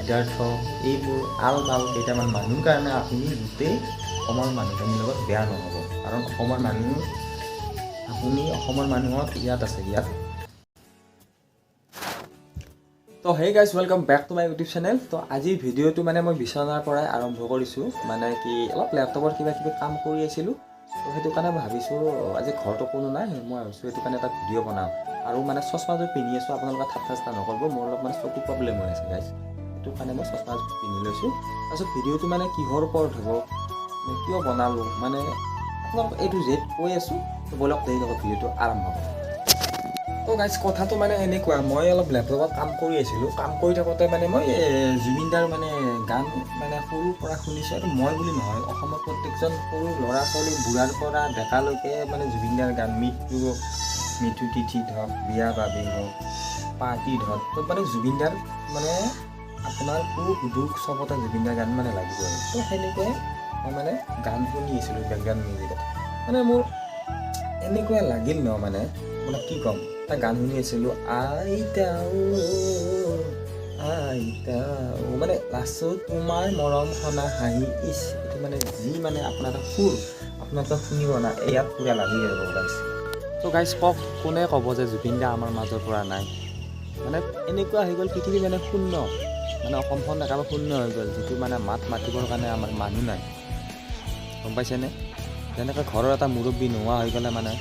সিদ্ধাৰ্থ, এইবোৰ আল বাল কেইটামান মানুহৰ কাৰণে আপুনি গোটেই অসমৰ মানুহখিনিৰ লগত বেয়া নহ'ব। কাৰণ অসমৰ মানুহ, আপুনি অসমৰ মানুহত ইয়াত আছে ইয়াত। তো hey guys, welcome back to my YouTube channel. তো আজিৰ ভিডিঅ'টো মানে মই বিচনাৰ পৰাই আৰম্ভ কৰিছোঁ। মানে কি, অলপ লেপটপৰ কিবা কিবি কাম কৰি আছিলোঁ। তো সেইটো কাৰণে ভাবিছোঁ, আজি ঘৰতো কোনো নাই, মই ভাবিছোঁ সেইটো কাৰণে এটা ভিডিঅ' বনাওঁ। আৰু মানে চশমাযোৰ পিন্ধি আছোঁ, আপোনালোকে ঠাট্টা চাট্টা নকৰিব। মোৰ অলপ মানে চকু প্ৰব্লেম হৈ আছে গাইজ, সেইটো কাৰণে মই চশমা পিন্ধি লৈছোঁ। তাৰপিছত ভিডিঅ'টো মানে কিহৰ ওপৰত হ'ব, মই কিয় বনালোঁ, মানে আপোনালোক এ টু জেড কৈ আছোঁ। তো ব'লক, দেৰি নকৰি ভিডিঅ'টো আৰম্ভ কৰোঁ। তো গাইজ, কথাটো মানে এনেকুৱা, মই অলপ লেপটপত কাম কৰি আছিলোঁ। কাম কৰি থাকোঁতে মানে মই জুবিন দাৰ মানে গান মানে সৰুৰ পৰা শুনিছোঁ। আৰু মই বুলি নহয়, অসমৰ প্ৰত্যেকজন সৰু ল'ৰা ছোৱালী, বুঢ়াৰ পৰা ডেকালৈকে মানে জুবিন দাৰ গান, মৃত্যু তিথিত হওক, বিয়া বাবে হওক, পাৰ্টিত হওক, তো মানে জুবিন দাৰ মানে আপোনাৰ সুখ দুখ চবতে জুবিন দাৰ গান মানে লাগিব। আৰু তো সেনেকুৱাই মই মানে গান শুনি আছিলোঁ বেকগ্ৰাউণ্ড মিউজিকত। মানে মোৰ এনেকুৱা লাগিল ন, মানে মানে কি ক'ম, এটা গান শুনি আছিলোঁ, আইতা আইতা, মানে লাষ্টত তোমাৰ মৰম সনা হাঁহি, ইচ, এইটো মানে যি মানে আপোনাৰ এটা সুৰ আপোনালোকে শুনিব না, ইয়াত পূৰা লাগি যাব গাইছ। তো গাইছ, কওক, কোনে ক'ব যে জুবিন দা আমাৰ মাজৰ পৰা নাই? মানে এনেকুৱা হৈ গ'ল, পৃথিৱী মানে শূন্য, মানে অসমখন একেবাৰে শূন্য হৈ গ'ল, যিটো মানে মাত মাতিবৰ কাৰণে আমাৰ মানুহ নাই, গম পাইছেনে? যেনেকৈ ঘৰৰ এটা মুৰব্বী নোহোৱা হৈ গ'লে মানে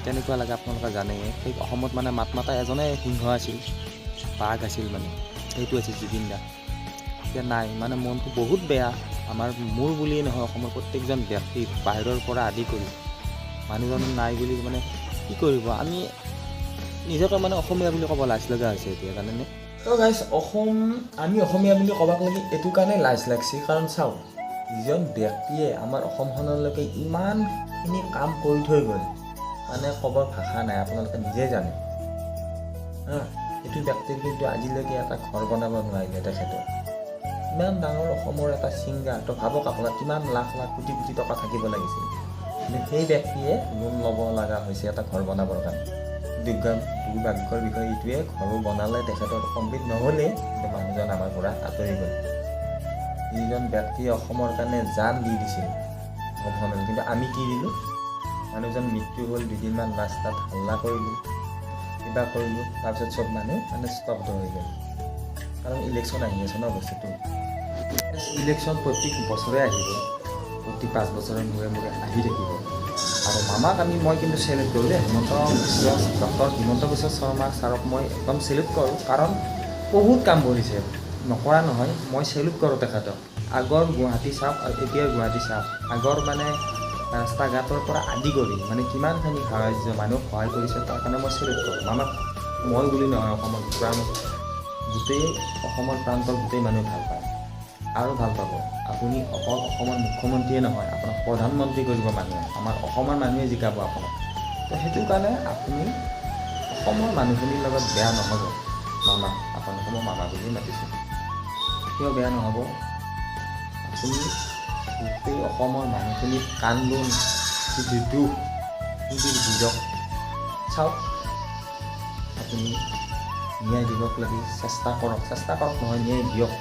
কেনেকুৱা লাগে আপোনালোকে জানেই। সেই অসমত মানে মাত মাতা এজনে সিংহ আছিল, বাঘ আছিল, মানে সেইটো আছিল জুবিন দা। এতিয়া নাই, মানে মনটো বহুত বেয়া আমাৰ। মোৰ বুলিয়ে নহয়, অসমৰ প্ৰত্যেকজন ব্যক্তি, বাহিৰৰ পৰা আদি কৰি মানুহজন নাই বুলি মানে কি কৰিব, আমি নিজকে মানে অসমীয়া বুলি ক'ব লাজ লগা হৈছে এতিয়া, জানেনে? তো গাইজ, অসম, আমি অসমীয়া বুলি ক'বাক লাগি এইটো কাৰণে লাজ লাগছে, কাৰণ চাওক, যিজন ব্যক্তিয়ে আমাৰ অসমখনলৈকে ইমানখিনি কাম কৰি থৈ গ'ল, মানে ক'বৰ ভাষা নাই, আপোনালোকে নিজে জানে। হা, সেইটো ব্যক্তিৰ কিন্তু আজিলৈকে এটা ঘৰ বনাব নোৱাৰিলে। তেখেতে ইমান ডাঙৰ অসমৰ এটা ছিংগাৰ, তো ভাবক আপোনাৰ কিমান লাখ লাখ কোটি কোটি টকা থাকিব লাগিছিল। কিন্তু সেই ব্যক্তিয়ে লোন ল'ব লগা হৈছে এটা ঘৰ বনাবৰ কাৰণে। দুৰ্ভাগ্যৰ বিষয় এইটোৱে, ঘৰো বনালে তেখেতৰ, কমপ্লিট নহ'লেই, কিন্তু মানুহজন আমাৰ পৰা আঁতৰি গ'ল। যিজন ব্যক্তিয়ে অসমৰ কাৰণে জান দি দিছিল অসমখনলৈ, কিন্তু আমি কি দিলোঁ? মানুহজন মৃত্যু হ'ল, দুদিনমান ৰাস্তাত হাল্লা কৰিলোঁ, কিবা কৰিলোঁ, তাৰপিছত চব মানুহ মানে স্তব্ধ হৈ গ'ল। কাৰণ ইলেকশ্যন আহি আছে ন বস্তুটো। ইলেকশ্যন প্ৰত্যেক বছৰে আহিব, প্ৰতি 5 বছৰৰ মূৰে মূৰে আহি থাকিব। আৰু মামাক আমি, মই কিন্তু চেলুট কৰোঁ দেই। হিমন্ত বিশ্ব, ডক্টৰ হিমন্ত বিশ্ব শৰ্মা ছাৰক মই একদম চেলুট কৰোঁ, কাৰণ বহুত কাম কৰিছে, নকৰা নহয়। মই চেলুট কৰোঁ তেখেতক। আগৰ গুৱাহাটী চাওক আৰু এতিয়াৰ গুৱাহাটী চাওক। আগৰ মানে ৰাস্তা ঘাটৰ পৰা আদি কৰি মানে কিমানখিনি সাহাৰ্য, মানুহক সহায় কৰিছে, তাৰ কাৰণে মই চেলুট কৰোঁ মামাক। মই বুলি নহয়, অসমৰ প্ৰাণ, গোটেই অসমৰ প্ৰান্তৰ গোটেই মানুহে ভাল পায় আৰু ভাল পাব। আপুনি অকল অসমৰ মুখ্যমন্ত্ৰীয়ে নহয়, আপোনাক প্ৰধানমন্ত্ৰী কৰিব মানুহে, আমাৰ অসমৰ মানুহে জিকাব আপোনাক। তো সেইটো কাৰণে আপুনি অসমৰ মানুহখিনিৰ লগত বেয়া নহ'ব মামা। আপোনালোকক মই মামা বুলিয়ে মাতিছোঁ। কিয় বেয়া নহ'ব? আপুনি গোটেই অসমৰ মানুহখিনিৰ কান্দোন, যিটো দুখ, সেইটো বুজক, চাওক। আপুনি ন্যায় দিবক লাগি চেষ্টা কৰক, চেষ্টা কৰক নহয়, ন্যায় দিয়ক।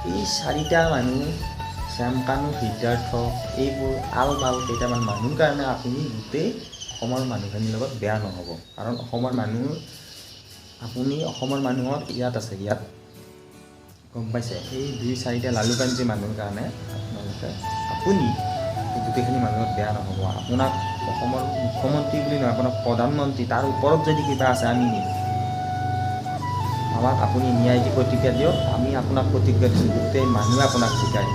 এই চাৰিটা মানুহ, শ্যামকানু, সিদ্ধাৰ্থ, এইবোৰ আল বাল কেইটামান মানুহৰ কাৰণে আপুনি গোটেই অসমৰ মানুহখিনিৰ লগত বেয়া নহ'ব। কাৰণ অসমৰ মানুহ, আপুনি অসমৰ মানুহত ইয়াত আছে ইয়াত, গম পাইছে? এই দুই চাৰিটা লালুকাঞ্জী মানুহৰ কাৰণে আপোনালোকে, আপুনি গোটেইখিনি মানুহত বেয়া নহ'ব। আপোনাক অসমৰ মুখ্যমন্ত্ৰী বুলি নহয়, আপোনাক প্ৰধানমন্ত্ৰী, তাৰ ওপৰত যদি কিবা আছে, আমি নিম। আমাক আপুনি ন্যায় দি প্ৰতিজ্ঞা দিয়ক, আমি আপোনাক প্ৰতিজ্ঞা দিছোঁ, গোটেই মানুহে আপোনাক জিকায়।